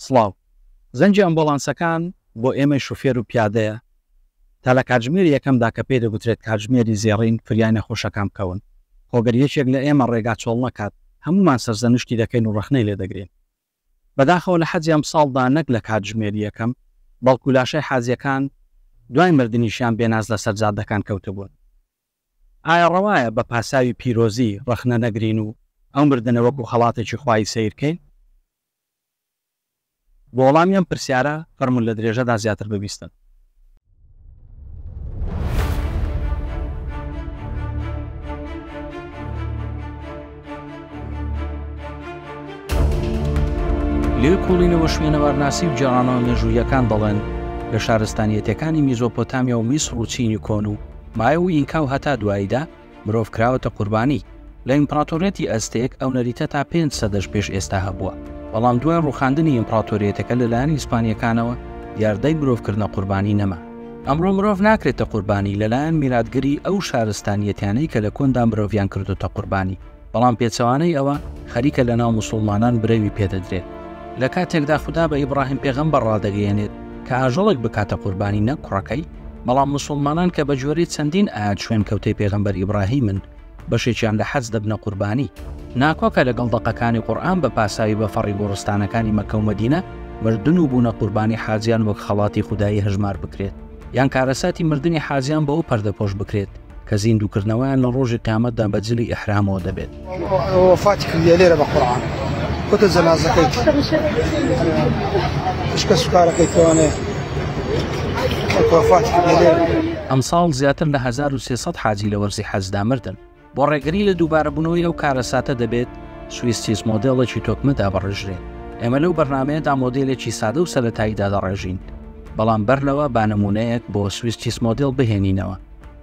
سڵاو. زەنگی ئەمبۆڵانسەکان بۆ ئێمەی شوفێر و پیادەیە تا لە کاتژمێری یەکەمدا کە پێی دەگوترێت کاتژمێری زێڕین فریای نەخۆشەکان بکەون. خۆ گەر یەکێک لە ئێمە ڕێگا چۆڵ نەکات هەموومان سەرزەنشتی دەکەین و ڕەخنەی لێ دەگرین. بەداخەوە لە حەجی ئەمساڵدا نەک لە کاتژمێری یەکەم بەڵکو لاشەی حاجیەکان دوای مردنیشیان بێناز لەسەر جادەکان کەوتبوون. ئایا ڕەوایە بە پاساوی پیرۆزی ڕەخنە نەگرین و ئەو مردنە وەکو خەڵاتێکی خوایی سەیر کەین؟ بۆ وەڵامی ئەم پرسیارە فەرموون لە درێژەدا زیاتر ببیستن. لێکۆڵینەوە شوێنەوارناسی و گێڕانەوە مێژووییەکان دەڵێن لە شارستانیەتەکانی میزۆپۆتامیا و میسڕ و چینی کۆن و مایا و ئینکا و هەتا دواییدا مرۆڤ کراوەتە قوربانی. لە ئیمپڕاتۆریەتی ئەزتێک ئەو نەریتە تا پێنج سەدەش پێش ئێستا هەبووە، بەڵام دوای ڕووخاندنی ئیمپڕاتۆریەتەکە لەلایەن ئیسپانییەکانەوە دیاردەی مرۆڤکردنە قوربانی نەما. ئەمڕۆ مرۆڤ ناکرێتە قوربانی لەلایەن میراتگری ئەو شارستانیەتانەی کە لە کۆندا مرۆڤیان کردۆتە قوربانی، بەڵام پێچەوانەی ئەوە خەریکە لەناو موسوڵمانان برەوی پێدەدرێت. لە کاتێکدا خودا بە ئیبڕاهیم پێغەمبەر ڕادەگەیەنێت کە ئاژەڵێک بکاتە قوربانی نەک کوڕەکەی، بەڵام موسوڵمانان کە بە گوێرەی چەندین ئایەت شوێنکەوتەی پێغەمبەر ئیبڕاهیمن بەشێکیان لە حەج دەبنە قوربانی. ناکۆکە لەگەڵ دەقەکانی قورئان بە پاساوی بەفەڕی گۆڕستانەکانی مەککە و مەدینە مردن و بوونە قوربانی حاجیان وەک خەڵاتی خودایی هەژمار بکرێت یان کارەساتی مردنی حاجیان بەوە پەردەپۆش بکرێت کە زیندووکردنەوەیان لە ڕۆژی قیامەتدا بە جلی ئیحرامەوە دەبێت. وەفاتی کردیە لێرە بە قورعان کوتە جەنازەکەی هیچ کەس کارەکەی توانێ وەفاتی کردیە لێرە. ئەمساڵ زیاتر لە 1300 حاجی لە وەرزی حەجدا مردن. بۆ ڕێگری لە دووبارەبوونەوەی ئەو کارەساتە دەبێت سویس چیز مۆدێڵێکی تۆکمە دابڕێژرێت. ئێمە لەو بەرنامەیەدا مۆدێلێکی سادە و سەرەتایی دادەڕێژین. بەڵام بەر لەوە با نموونەیەک بۆ سویس چیز مۆدێل بهێنینەوە.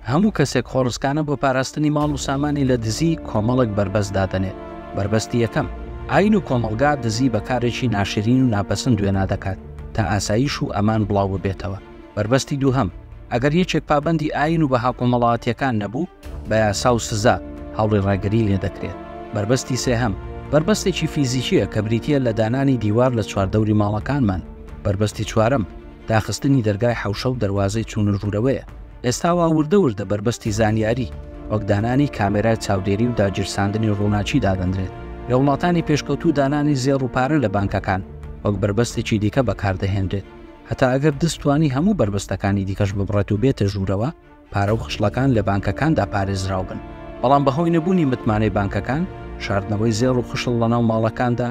هەموو کەسێک خۆڕسکانە بۆ پاراستنی ماڵ و سامانی لە دزی کۆمەڵێک بەربەست دادەنێت. بەربەستی یەکەم، ئایین و کۆمەڵگا دزی بە کارێکی ناشرین و ناپەسند وێنا دەکات تا ئاسایش و ئەمان بڵاو ببێتەوە. بەربەستی دووهەم، ئەگەر یەکێک پابەندی ئایین و بەها کۆمەڵاتییەکان نەبوو، بە یاسا و سزا، هەوڵی ڕێگری لێ دەکرێت. بەربەستی سێهەم، بەربەستێکی فیزیکییە کە بریتییە لە دانانی دیوار لە چواردەوری ماڵەکانمان. بەربەستی چوارەم، داخستنی دەرگای حەوشە و دەروازەی چوونە ژوورەوەیە. ئێستا وا وردە وردە بەربەستی زانیاری، وەک دانانی کامێرای چاودێری و داگیرساندنی ڕووناکی دادەنرێت. لە وڵاتانی پێشکەوتوو دانانی زێڕ و پارە لە بانکەکان، وەک بەربەستێکی دیکە بەکاردەهێنرێت. هەتا ئەگەر دز توانی هەموو بەربەستەکانی دیکەش ببڕێت و بێتە ژوورەوە، پارە و خشڵەکان لە بانکەکاندا پارێزراو بن. بەڵام بەهۆی نەبوونی متمانەی بانکەکان، شاردنەوەی زێڕ و خشڵ لەناو ماڵەکاندا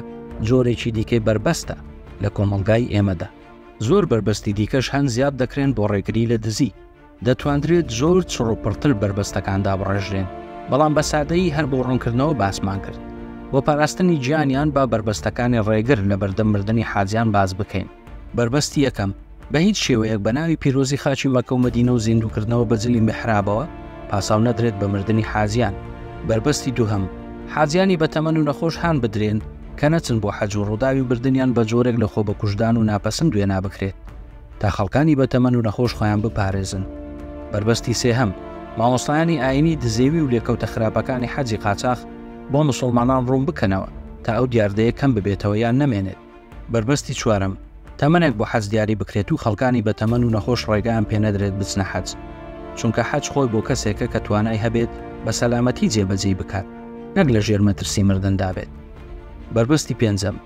جۆرێکی دیکەی بەربەستە لە کۆمەڵگای ئێمەدا. زۆر بەربەستی دیکەش هەن زیاد دەکرێن بۆ ڕێگری لە دزی. دەتواندرێت زۆر چڕ و پڕتر بەربەستەکان دابڕێژرێن، بەڵام بە سادەیی هەر بۆ ڕوونکردنەوە باسمان کرد. بۆ پاراستنی گیانیان با بەربەستەکانی ڕێگر لەبەردەم مردنی حاجیان باس بکەین. بەربەستی یەکەم، بە هیچ شێوەیەک بە ناوی پیرۆزی خاکی مەککە و مەدینە و زیندووکردنەوە بە جلی میحرابەوە پاساو نەدرێت بە مردنی حاجیان. بەربەستی دووهەم، حاجیانی بەتەمەن و نەخۆش هان بدرێن کە نەچن بۆ حەج و ڕووداوی مردنیان بە جۆرێک لە خۆبەکوژدان و ناپەسند وێنا بکرێت تا خەڵکانی بەتەمەن و نەخۆش خۆیان بپارێزن. بەربەستی سێهەم، مامۆستایانی ئایینی دزێوی و لێکەوتە خراپەکانی حەجی قاچاخ بۆ مسوڵمانان ڕوون بکەنەوە تا ئەو دیاردەیە کەم ببێتەوە یان نەمێنێت. بەربەستی چوارەم، تەمەنێک بۆ حەج دیاری بکرێت و خەڵکانی بەتەمەن و نەخۆش ڕێگایان پێنەدرێت بچنە حەج، چونکە حەج خۆی بۆ کەسێکە کە توانای هەبێت بە سەلامەتی جێبەجێی بکات نەک لە ژێر مەترسی مردندا بێت. بەربەستی پێنجەم،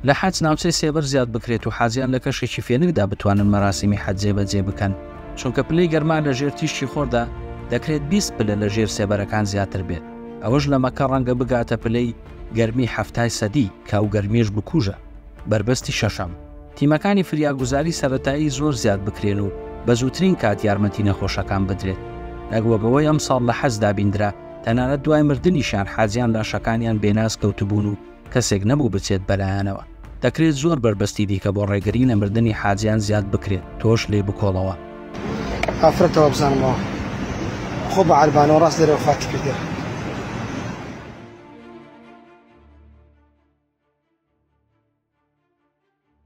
لە حەج ناوچەی سێبەر زیاد بکرێت و حاجیان لە کەشێکی فێنکدا بتوانن مەراسیمی حەج جێبەجێ بکەن، چونکە پلەی گەرما لە ژێر تیشکی خۆردا دەکرێت 20 پلە لە ژێر سێبەرەکان زیاتر بێت، ئەوەش لە مەککە ڕەنگە بگاتە پلەی گەرمی حەفتای سەدی کە ئەو گەرمیەش بکوژە. بەربەستی شەشەم، تیمەکانی فریاگوزاری سەرەتایی زۆر زیاد بکرێن و بە زووترین کات یارمەتی نەخۆشەکان بدرێت، نەک وەک ئەوەی ئەمساڵ لە حەجدا بیندرا تەنانەت دوای مردنیشیان حاجیان لاشەکانیان بێناز کەوتبوون و کەسێک نەبوو بچێت بەلایانەوە. دەکرێت زۆر بەربەستی دیکە بۆ ڕێگری لە مردنی حاجیان زیاد بکرێت، تۆش لێی بکۆڵەوە. ئافرەتە وابزانم ئەوە خۆ بە عەربانەوە ڕاست لێرە وەفاتی کردیە.